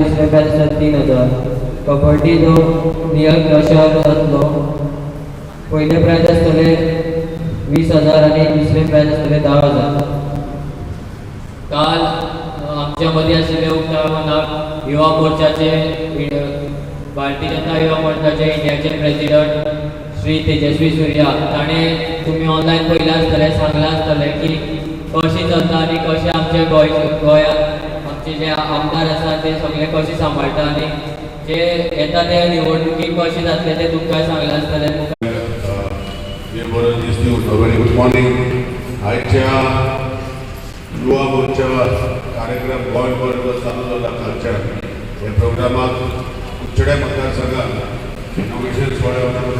दुसरें प्रायज आसा 3000. कबड्डी जो रियल क्रशर जातलो, पयलें प्रायज आसतलें 20,000 आनी दुसरें प्रायज आसतलें 10,000. काल आमच्या मदीं आशिल्ले उक्तावणाक युवा मोर्चाचे, भारतीय जनता युवा मोर्चाचे इंडियाचे प्रेसिडंट श्री तेजस्वी सूर्या. ताणें, तुमी ऑनलायन पळयलां आसतलें, सांगलां आसतलें की कशें चलता आनी कशें आमचे गोंय गोंयांत आमचे जे आमदार आसा ते सगळे कशे सांबाळटा आनी जे येता ते निवडणुकीक कशें जातलें तें तुमकां सांगलां आसतलें. Very good morning. आयच्या युवा मोर्चा कार्यक्रम गोंयभर जो चालू जाला, कालच्यान ह्या प्रोग्रामाक कुडचड्या मतदारसंघात इनॉग्रेशन सुवाळ्या.